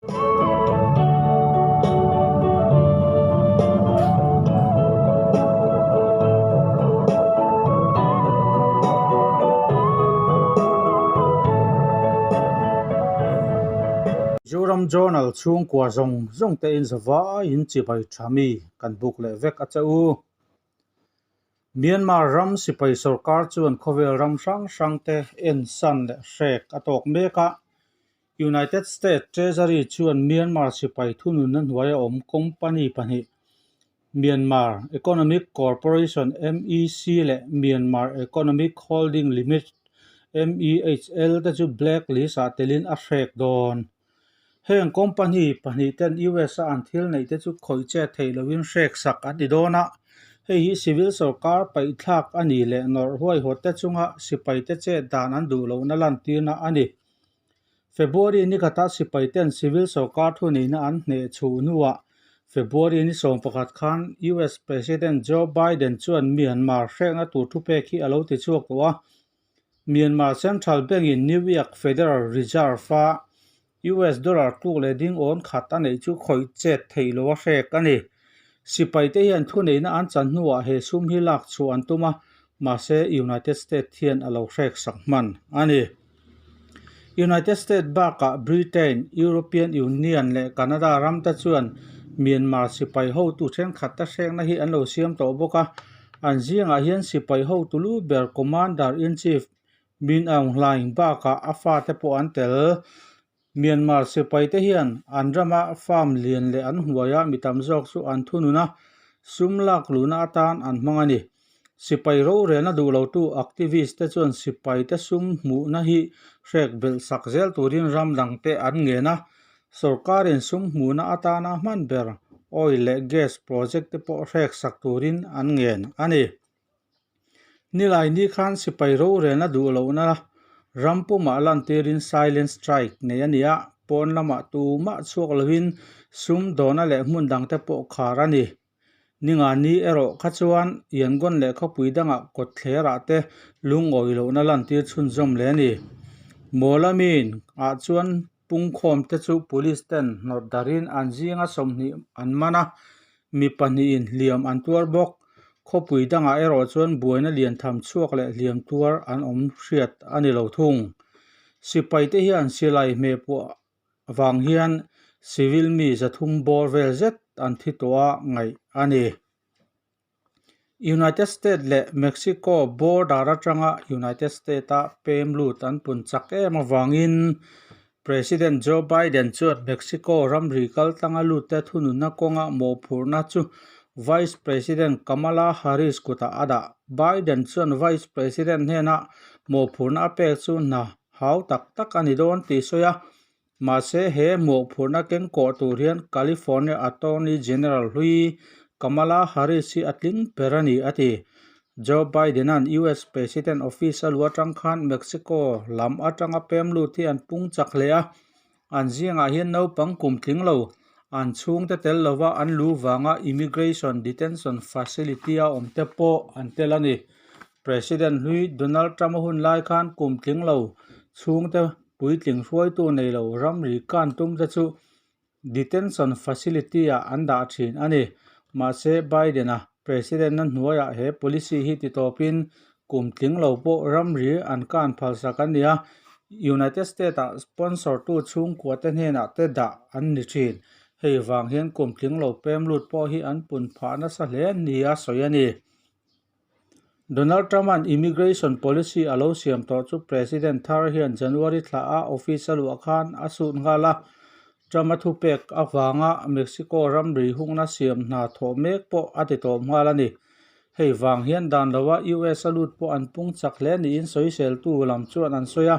Mizoram Journal chhungkua zawng zawng te in zavaiin chibai tha mi kan buk leh vek a che u. Myanmar ram sipai sorkar chuan khawvel ram hrang hrang te ensan leh hrek a tawk mek a. United States Treasury chuan Myanmar sipai thununna hnuaia awm company pahnih, Myanmar Economic Corporation, MEC, leh Myanmar Economic Holding Limited, MEHL, te chu black list-ah telin a hrek dawn. Heng company pahnih ten US a an thil neih te chu khawih chet theih loin hrek sak an ti dawn a, hei hi civil sorkar paihthlak a ni leh nawrh huaihawt te chunga sipai te chet dan an duh lohna lantirna a ni. February ni khatah sipai ten civil sorkar thuneihna an hneh chhuh hnuah February ni 11 khan US President Joe Biden chuan Myanmar hrekna tur thupek hi a lo ti chhuak tawh a. Myanmar Central Bank-in New York Federal Reserve-a US dollar tluk leh ding awn khat a neih chu khawih chet theih lo a hrek a ni. Sipaite hian thuneihna an chan hnuah he sum hi lak chhuah an tum a, mahse United States hian a lo hrek sak hman a ni. United States bakah Britain, European Union leh Canada ramte chuan Myanmar sipai hotu thenkhatte hrekna hi an lo siam tawh bawk a. An zingah hian sipai hotu lu ber Commander-in-Chief Min Aung Hlaing bakah a fate pawh an tel. Myanmar sipaite hian an rama farm lian leh an hnuaia mi tam zawk chu an thunun a, sum lak luhna atan an hmang a ni. Sipai rorelna duh lotu activist te chuan sipaite sum hmuhna hi hrek belh sak zel turin ram dangte an ngen a, sorkarin sum hmuhna atana hman ber oil leh gas project te pawh hrek sak turin an ngen a ni. Nilai ni khan sipai rorelna duh lohna ram pumah lantirin silent strike nei a ni a, pawn lamah tumah chhuak lovin sum dawhna leh hmun dangte pawh khar a ni. Ninga ni erawh kha chuan Yangon leh khawpui dangah kawtthlerah te lungawi lohna lantir chhunzawm leh a ni. Mawlamin ah chuan pungkhawm te chu police ten hnawt darhin an zinga 20 an man a, mi pahnihin hliam an tuar bawk. Khawpui dangah erawh chuan buaina lian tham chhuak leh hliam tuar an awm hriat a ni lo thung. Sipai te hian silai hmehpuah vang hian civil mi 300 bawr vel zet an thi tawh a ngaih a ni. United States leh Mexico border atanga United States-a pem lut an pun chak em avangin President Joe Biden chuan Mexico ramri kaltlanga lutte thununna kawnga mawhphurhna chu Vice President Kamala Harris kutah a dah. Biden chuan Vice President hnena mawhphurhna a pek chu hna hau tak tak a ni dawn tih sawi a, Mahse, he mawhphurhna keng kawh tur hian California Attorney General hlui Kamala Harris hi a tling ber a ni, a ti. Joe Biden-a'n US President Office a luh atang khan Mexico lam atanga pem lut hi an pung chak hle a, an zingah hian naupang kum tling lo, an chhungte tel lova an lu vanga Immigration Detention Facility-a awmte pawh an tel a ni. President hlui Donald Trump-a hun lai khan kum tling lo chhungte puitling hruaitu nei lo ramri kan tum te chu detention facility ah an dah thin a ni. Mahse, Biden-a President-na hnuaiah he policy hi titawpin kum tling lo pawh ramri an kan phalsak a ni a, United States-ah sponsor tu chhungkua te hnenah te dah an ni thin. Hei vang hian kum tling lo pem lut pawh hi an pun phah nasa hle nia sawi a ni. Donald Trump-a'n immigration policy a lo siam tawh chu President thar hian January thla a office a luah khan a sut nghal a. Trump-a thupek avanga Mexico ramri hungna siam hna thawh mek pawh a ti tawp nghal a ni. Hei vang hian dan loa US a lut pawh an pung chak hle niin sawiseltu lam chuan an sawi a.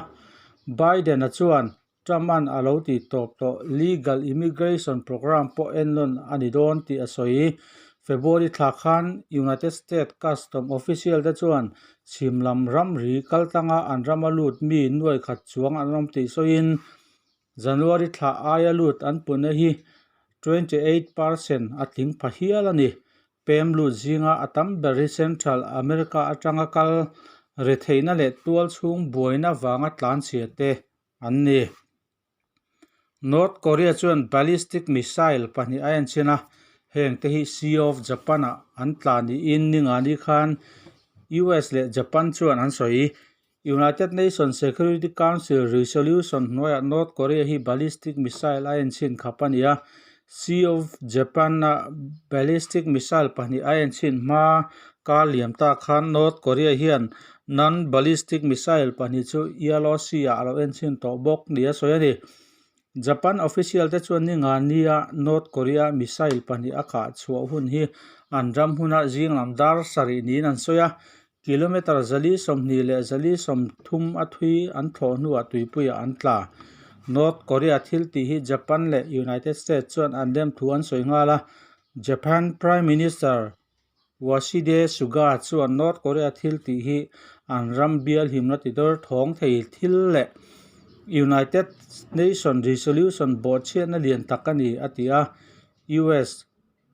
Biden-a chuan Trump-a'n a lo ti tawp tawh legal immigration program pawh ennawn a ni dawn tih a sawi. February thla khan United States Custom official te chuan chhim lam ramri kaltlanga an rama lut mi nuai khat chuang an awm tih sawiin January thla aia lut an puna hi 28% a tling pha hial a ni. Pem lut zinga a tam ber hi Central America atanga kal retheihna leh tual chhung buaina vanga tlanchhia te an ni. North Korea chuan ballistic missile pahnih a enchhin a, hengte hi Sea of Japan-ah an tla niin ningani khan US leh Japan chuan an sawi. United Nations Security Council resolution hnuaiah North Korea hi ballistic missile a enchhin khap a ni a, Sea of Japan-a ballistic missile pahnih a enchhin hma kar liam ta khan North Korea hian non-ballistic missile pahnih chu Yellow Sea-ah a lo enchhin tawh bawk nia sawi a ni. Japan official te chuan ni nga nia North Korea missile pahnih a kah chhuah hun hi an ram huna zing lam dar sarih niin an sawi a, kilometre 420 leh 430 a thui an thlawh hnuah tuipuiah an tla. North Korea thil tih hi Japan leh United States chuan an lem thu an sawi nghal a, Japan Prime Minister Yoshihide Suga chuan North Korea thil tih hi an ram bial himna ti dawr thawng thei thil leh United Nations resolution bawhchhiatna lian tak a ni, a ti a. US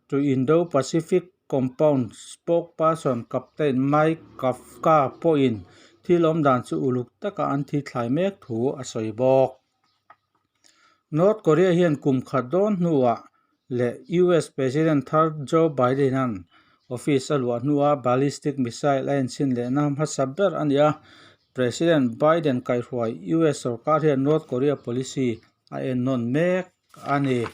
to Indo-Pacific Compound spokesperson Captain Mike Kafka pawhin thil awm dan chu uluk taka an thi thlai mek thu a sawi bawk. North Korea hian kum khat dawn hnuah leh US President thar Joe Biden-a'n office a luah hnuah ballistic missile a enchhin lehna hmasa ber a ni a. President Biden kaihhruai US sorkar hian North Korea policy a ennawn mek a ni.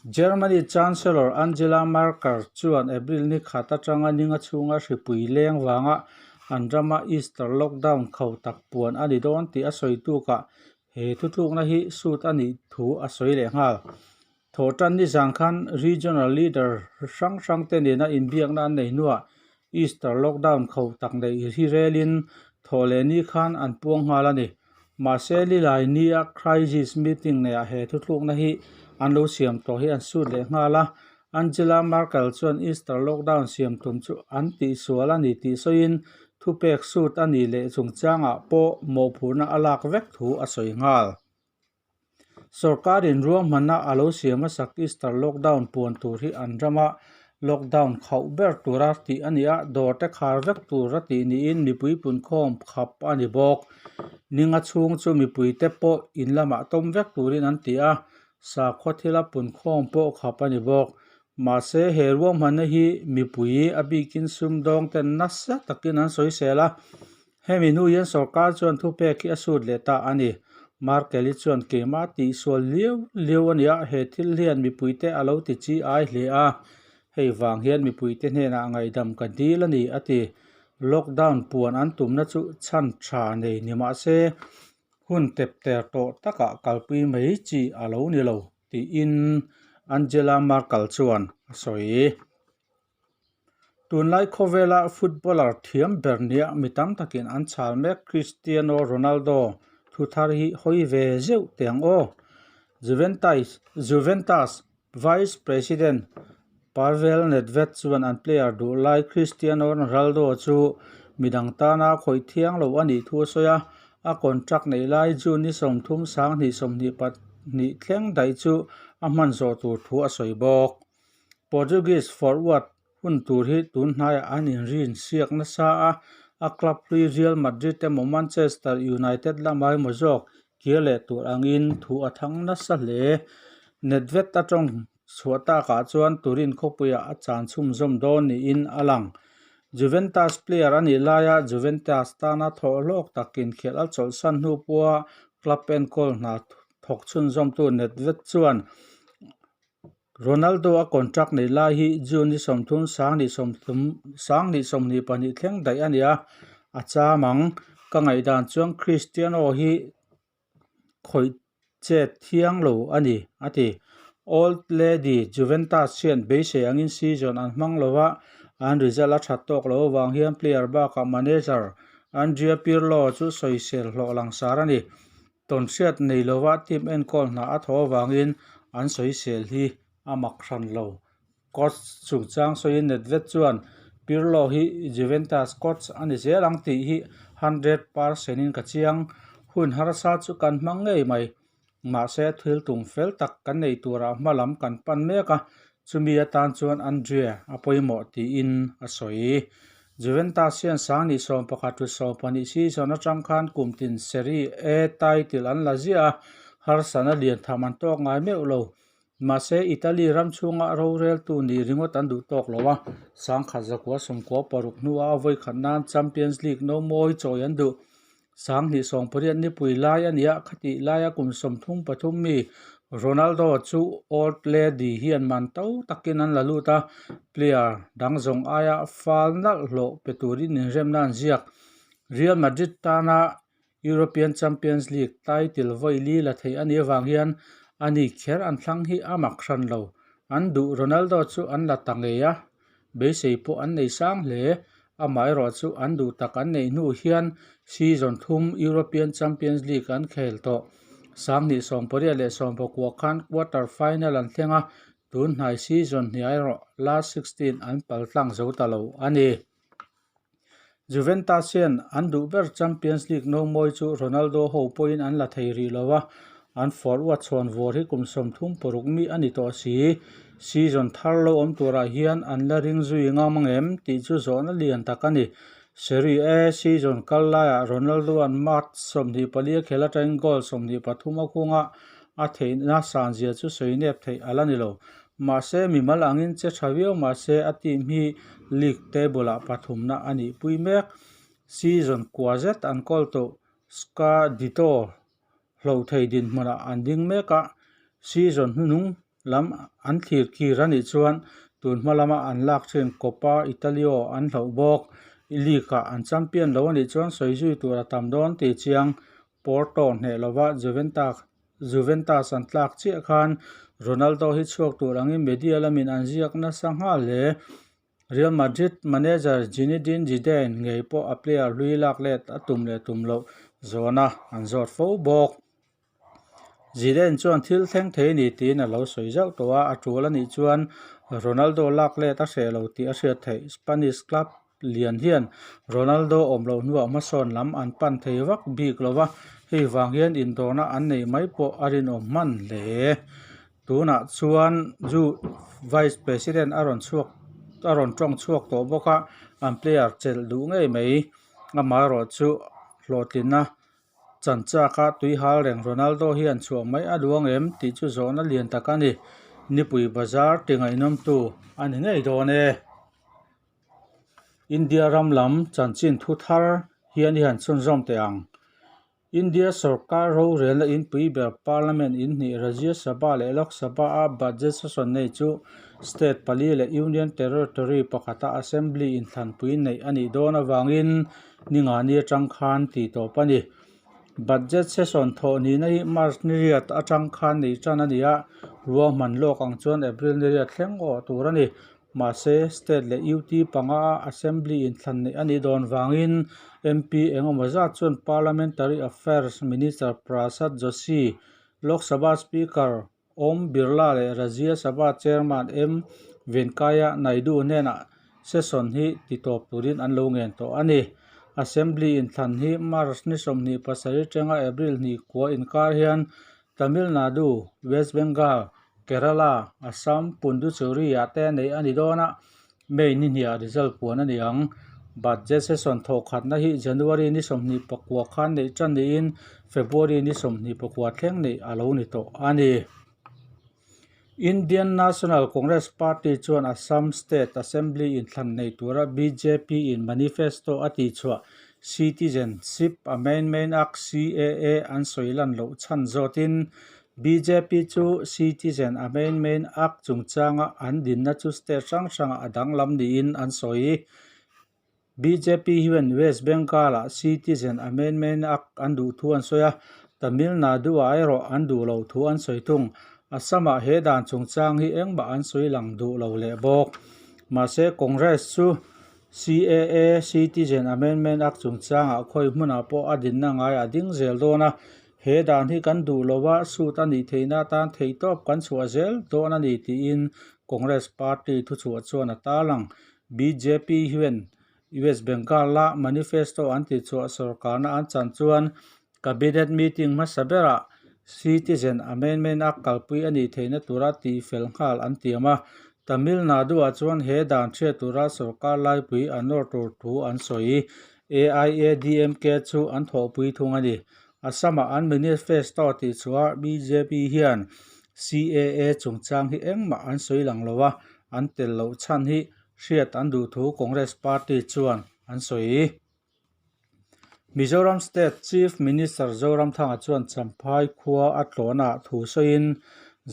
Germany Chancellor Angela Merkel chuan April ni khat atanga ninga chhunga hripui leng vanga an rama Easter lockdown kho tak puan a ni dawn tih a sawi tukah he thutlukna hi sut a nih thu a sawi leh nghal. Thawhtan nizan khan regional leader hrang hrang te nena inbiakna an nei hnuah Easter lockdown kho tak neih hi relin thawh leh ni khan an puang nghal a ni. Mahse, Lilai nia crisis meeting neiah he thuthlukna hi an lo siam tawh hi an sut leh nghal a. Angela Merkel chuan Easter lockdown siam tum chu an tihsual a ni tih sawiin thupek sut a nih leh chungchangah pawh mawhphurhna a lak vek thu a sawi nghal. Sorkarin ruahmanna a lo siam hmasak Easter lockdown puan tur hi an rama lockdown khauh ber tura tih a ni a, dawr te khar vek tur a tih niin mipui punkhawm khap a ni bawk. Ninga chhung chu mipuite pawh in lamah tawm vek turin an ti a, sakhaw thila punkhawm pawh khap a ni bawk. Mahse, he ruahmanna hi mipui a bikin sumdawng ten nasa takin an sawisel a, Hemi hnu hian sorkar chuan thupek hi a sut leh ta a ni. Merkel-i chuan keimah tihsual liau liau a nia, he thil hian mipuite a lo ti chi ai hle a, hei vang hian mipuite hnenah ngaihdam ka dil a ni, a ti. Lockdown puan an tumna chu chhan tha nei ni mah se, hun tep ter tawh takah kalpui mai chi a lo ni lo, tiin Angela Merkel chuan a sawi. Tunlai khawvela footballer thiam ber nia mi tam takin an chhal mek Cristiano Ronaldo thu thar hi hawi ve zeuh teh ang aw. Juventus Vice President Pavel Nedved chuan an player duh lai Cristiano Ronaldo chu midang tana khawih thiang lo a nih thu a sawi a, a contract neih lai June ni 30 2022 thleng daih chu a hman zawh tur thu a sawi bawk. Portuguese forward hun tur hi tun hnaiah an inrin siak nasa a, a club hlui Real Madrid emaw Manchester United lamah emaw zawk kir leh tur angin thu a thang nasa hle. Nedved a tawng chhuah takah chuan Turin khawpuiah a chan chhunzawm dawn niin a lang. Juventus player a nih laia Juventus tana thawh hlawk tak inkhelh a chawlhsan hnu pawha club enkawl hna thawk chhunzawmtu Nedved chuan Ronaldo a contract neih lai hi June ni 30 2022 thleng daih a ni a, a cham ang. Ka ngaihdan chuan Cristiano hi khawih chet thiang lo a ni, a ti. Old Lady Juventus hian beisei angin season an hmang lo a, an result a that tawk lo avang hian player bakah manager Andrea Pirlo chu sawisel hlawh langsar a ni. Tawnhriat nei lova team enkawl hna a thaw avangin an sawisel hi a mak hran lo. Coach chungchang sawiin Nedved chuan Pirlo hi Juventus coach a ni zel ang tih hi 100% in ka chiang. Hun harsa chu kan hmang ngei mai. Mahse thil tum fel tak kan nei turah hma lam kan pan mek a, chumi atan chuan Andrea a pawimawh tiin a sawi. Juventus hian 2011 to 12 season atang khan kum tin Serie A title an la ziah a, Harsatna lian tham an tawk ngai meuh lo. Mahse, Italy ram chhunga roreltu nih ringawt an duh tawk lo a, 1996 hnua a vawikhat nan Champions League no mawi chawi an duh. 2018 nipui lai a nia, khatih laia kum 33 mi Ronaldo chu Old Lady hian man to takin an la lut a, player dang zawng aia fal nalh hlawh pe turin inremna an ziak. Real Madrid tana European Champions League title vawi li la thei a nih avang hian a ni kher an thlang hi a mak hran lo. An duh Ronaldo chu an la ta ngei a, beisei pawh an nei sang hle. Amaherawh chu an duh tak an neih hnu hian season thum European Champions League an khel tawh. 2018 leh 19 khan quarter final an thleng a, tun hnai season hniah erawh last 16 an paltlang zo ta lo a ni. Juventus hian an duh ber Champions League no mawi chu Ronaldo ho pawhin an la thei rih lo a, an forward chhawn vawr hi kum 36 mi a ni tawh si. Season thar lo awm turah hian an la ring zui ngam ang em tih chu zawhna lian tak a ni. Serie A season kal laiah Ronaldo-a'n March 24 a khel atangin goal 23 a khung a, a theihna sanzia chu sawi nep theih a la ni lo. Mahse, mimal angin che tha viau mahse a team hi league table-ah pathumna a nih pui mek. Season kua zet an kawl tawh Scudetto hloh thei dinhmunah an ding mek a, season hnuhnung lam an thlir kir a nih chuan tun hma lama an lak thin Coppa Italia an hloh bawk. League-ah an champion lo a nih chuan sawi zui tur a tam dawn tih chiang Porto hneh lova Juventus Juventus an tlak chiah khan Ronaldo hi chhuak tur angin media lamin an ziak nasa nghal hle. Real Madrid manager Zinedine Zidane ngei pawh a player hlui lak let a tum leh tum loh zawna an zawt fo bawk. Zidane chuan thil thleng thei a ni tiin a lo sawi zauh tawh a, a tul a nih chuan Ronaldo lak let a hreh lo tih a hriat theih. Spanish club lian hian Ronaldo awm loh hnuah hmasawn lam an pan thei vak bik lo va, hei vang hian indawrna an neih mai pawh a rinawm hman hle. Tunah chuan Ju Vice President a rawn chhuak a rawn tawng chhuak tawh bawk a, an player chelh duh ngei mai. Amaherawhchu hlawhtlinna Chanchaka tui hal reng Ronaldo hian chhuah mai a duang em tih chu zawhna lian tak a ni. Nipui bazar ti ngaihnawmtu a ni ngei dawn e. India ram lam chanchin thu thar hian i han chhunzawm teh ang. India sorkar rorelna inpui ber Parliament inhnih Rajya Sabha leh Lok Sabha a budget session nei chu state pali leh Union Territory pakhata Assembly inthlanpui neih a nih dawn avangin Ningani atang khan tih tawp a ni. Budget session thawh nihna hi March ni riat atang khan neih tan a ni a, ruahman lawk ang chuan April ni riat thleng awh tur a ni. Mahse, state leh UT panga a Assembly inthlan neih a nih dawn vangin MP engemaw zat chuan Parliamentary Affairs Minister Prasad Joshi, Lok Sabha Speaker Om Birla leh Rajya Sabha Chairman M Venkaiah Naidu hnenah session hi titawp turin an lo ngen tawh a ni. Assembly inthlan hi March ni 27 atanga April hnih kua inkar hian Tamil Nadu, West Bengal, Kerala, Assam, Pondicherry ah te neih a ni dawn a, May ni hniah result puan a ni ang. Budget session thawhkhatna hi January ni 29 khan neih tan niin February ni 29 thleng neih a lo ni tawh a ni. Indian National Congress Party chuan Assam State Assembly inthlan nei tura bjp in manifesto a tihchhuah Citizenship Amendment Act, CAA, an sawi lan loh chhan zawtin Bjp chu Citizen Amendment Act chungchanga an dinna chu state hrang hrangah a danglam niin an sawi. Bjp hian West Bengal-ah Citizen Amendment Act an duh thu an sawi a, Tamil Nadu-ah erawh an duh loh thu an sawi thung. Assam-ah he dan chungchang hi engmah an sawi lang duh lo leh bawk. Mahse, Congress chu CAA, Citizen Amendment Act chungchangah khawi hmunah pawh a dinna ngai a ding zel dawn a, He dan hi kan duh lo a, suit a nih theihna atan theihtawp kan chhuah zel dawn a ni tiin Congress party thuchhuah chuan a tarlang. Bjp hian West Bengal-a manifesto an tihchhuah sorkarna an chan chuan Cabinet meeting hmasa berah Citizen Amendment Act kalpui a nih theihna tura tihfel nghal an tiam a, Tamil Nadu-ah chuan he dan hriat tura sorkar laipui a nawr tur thu an sawi. AIADMK chu an thawhpui thung a ni. Assam-ah an manifesto tih chhuah bjp hian CAA chungchang hi engmah an sawi lang lo a, an tel loh chhan hi hriat an duh thu Congress party chuan an sawi. Mizoram State Chief Minister Zoramthanga chuan Champhai khua a tlawhnaah thu sawiin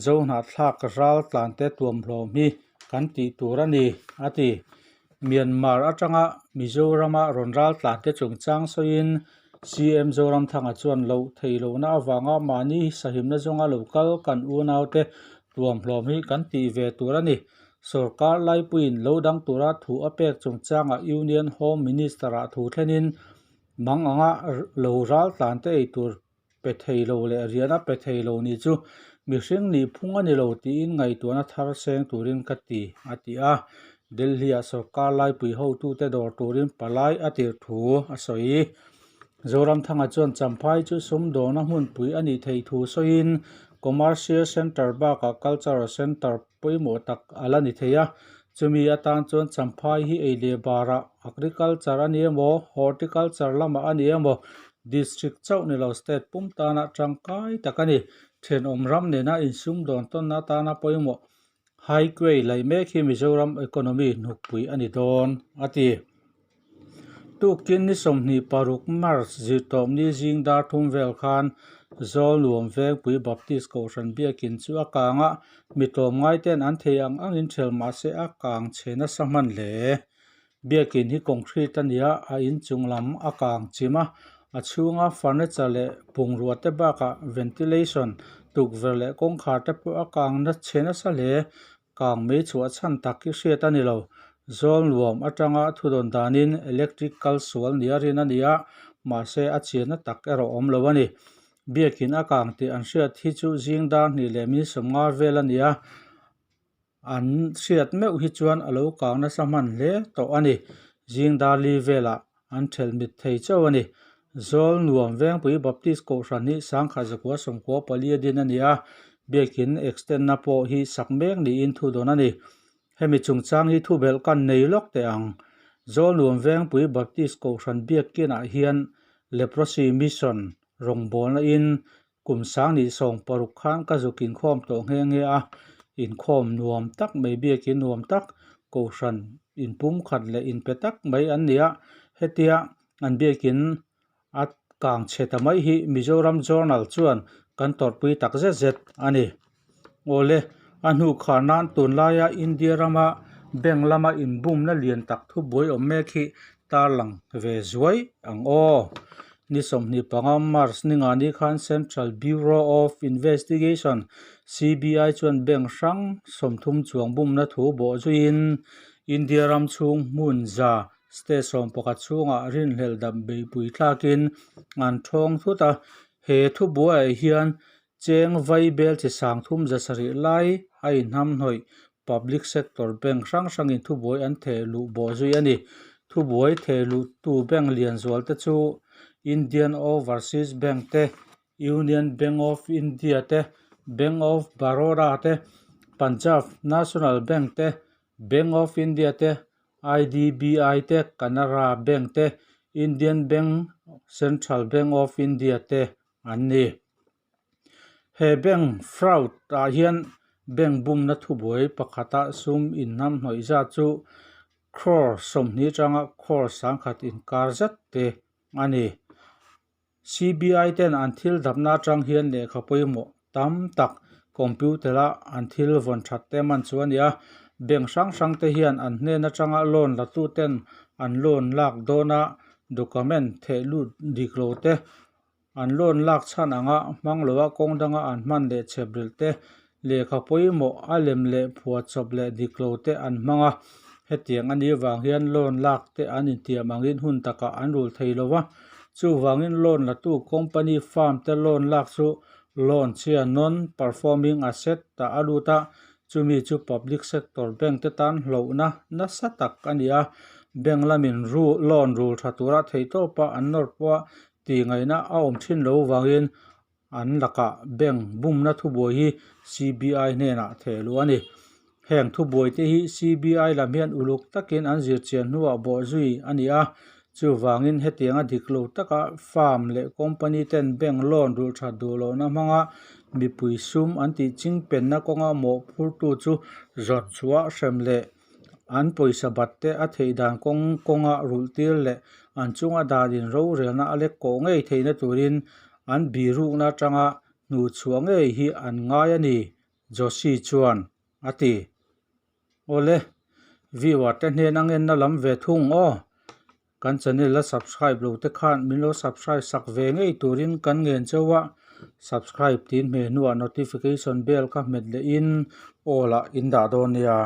Zohnahthlak ral tlante tuamhlawm hi kan tih tur a ni, a ti. Myanmar atanga Mizorama rawn ral tlante chungchang sawiin CM Zoramthanga chuan loh theih lohna avanga mahni sahimna zawnga lo kal kan unaute tuamhlawm hi kan tih ve tur a ni. Sorkar laipuiin lo dang tura thu a pek chungchangah Union Home Minister-ah thu thlenin mang anga lo ral tlante ei tur pe thei lo leh rian a pe thei lo nih chu mihring nih phung a ni lo tiin ngaihtuahna thar seng turin ka ti, a ti a. Delhi-ah sorkar laipui hotute dawr turin palai a tirh thu a sawi. Zoramthanga chuan Champhai chu sumdawna hmunpui a nih theih thu sawiin Commercial Centre bakah Cultural Centre pawimawh tak a la ni thei a, chumi atan chuan Champhai hi ei leh barah Agriculture a ni emaw, Horticulture lamah a ni emaw, District chauh ni lo State pum tana tangkai tak a ni. Thenawm ram nena insumdawn tawnna atana pawimawh Highway laih mek hi Mizoram economy hnukpui a ni dawn, a ti. Tukin ni 26 March zirtawpni zing dar thum vel khan Zawlnuam Vengpui Baptist Kohhran biakin chu a kang a, mi tlawmngai ten an thei ang angin ṭhel mahse a kang chhe nasa hman hle. Biakin hi concrete a ni a, a inchung lam a kang chim a, a chhunga furniture leh bungrua te bakah ventilation, tukverh leh kawngkhar te pawh a kang na chhe nasa hle. Kang mei chhuah chhan tak hi hriat a ni lo. Zawlnuam atanga thudawn danin electric kal sual nia rin a ni a, mahse a chianna tak erawh awm lo a ni. Biakin a kang tih an hriat hi chu zing dar hnih leh min sawmnga vel a ni a, an hriat meuh hi chuan a lo kang nasa hman hle tawh a ni. Zing dar li velah an thelh mit thei chauh a ni. Zawlnuam Vengpui Baptist Kohhran hi Sangkhat zakua sawmkua pali a din a ni a, biakin extend-na pawh hi sak mek niin thu dawn a ni. Hemi chungchang hi thubelh kan nei lawk teh ang. Zawlnuam Vengpui Baptist Kohhran biakinah hian Leprosy Mission rawngbawlna in kum sang nih sawng paruk khan ka zuk inkhawm tawh nghe nghe a, inkhawm nuam tak mai biakin nuam tak kohhran inpumkhat leh inpe tak mai an ni a, hetia an biakin a kang chhe ta mai hi Mizoram Journal chuan kan tawrhpui tak zet zet a ni. Awle, a hnu khar nan tunlaia India rama bank lama inbumna lian tak thubuai awm mek hi tarlang ve zuai ang aw. Ni 25 March ni nga ni khan Central Bureau of Investigation, CBI, chuan bank hrang 30 chuang bumna thu bawh zuiin India ram chhung hmun za state 11 chhungah rinhlelh dap beihpui thlakin an thawng thut a. He thubuaiah hian Cheng vai bel chi sang thum za sarih lai a inhnamhnawih Public Sector Bank hrang hrangin thubuai an theh luh bawh zui a ni. Thubuai theh luhtu bank lian zual te chu Indian Overseas Bank te, Union Bank of India te, Bank of Baroda te, Punjab National Bank te, Bank of India te, IDBI te, Canara Bank te, Indian Bank, Central Bank of India te an ni. He bank fraud ah hian bank bumna thubuai pakhata sum inhnamhnawih zat chu crore 20 atanga crore 10,000 inkar zet te a ni. CBI ten an thil dapna atang hian lehkha pawimawh tam tak computer a an thil vawn that te man chu a ni a, bank hrang hrang te hian an hnen atanga loan la tu ten an loan lak dawna document theh lut dik lo te An loan lak chhan anga hmang loa kawng danga an hman leh chhep rilh te, lehkha pawimawh a lem leh phuah chawp leh dik lo te an hmang a. Hetiang a nih vang hian loan lak te an intiam angin hun takah an rul thei lo va. Chuvangin loan latu company firm te loan lak chu loan chhia non performing asset tah a lut a, chumi chu public sector bank te tan hlauhna nasa tak a ni a. Bank lamin loan rul tha tura theihtawpa an nawr pawh a Tih ngaihna a awm thin lo vangin an lakah bank bumna thubuai hi CBI hnenah theh luh a ni. Heng thubuai te hi CBI lam hian uluk takin an zir chian hnuah bawh zui a ni a, Chuvangin hetianga dik lo taka firm leh company ten bank loan rulh that duh lohna hmanga mipui sum an tih chingpenna kawnga mawhphurtu chu zawn chhuah hrem leh an pawisa bat te a theih dan kawng kawnga rulh tir leh an chunga danin rorelna a lek kawh ngei theihna turin an birukna atanga hnuhchhuah ngei hi an ngai a ni, Joshi chuan a ti. Awle, viewer te hnena ngenna lam ve thung aw. Kan channel la subscribe lo te khan min lo subscribe sak ve ngei turin kan ngen cheu a, subscribe tin hmeh hnuah notification bell kha hmet lehin all ah in dah dawn nia.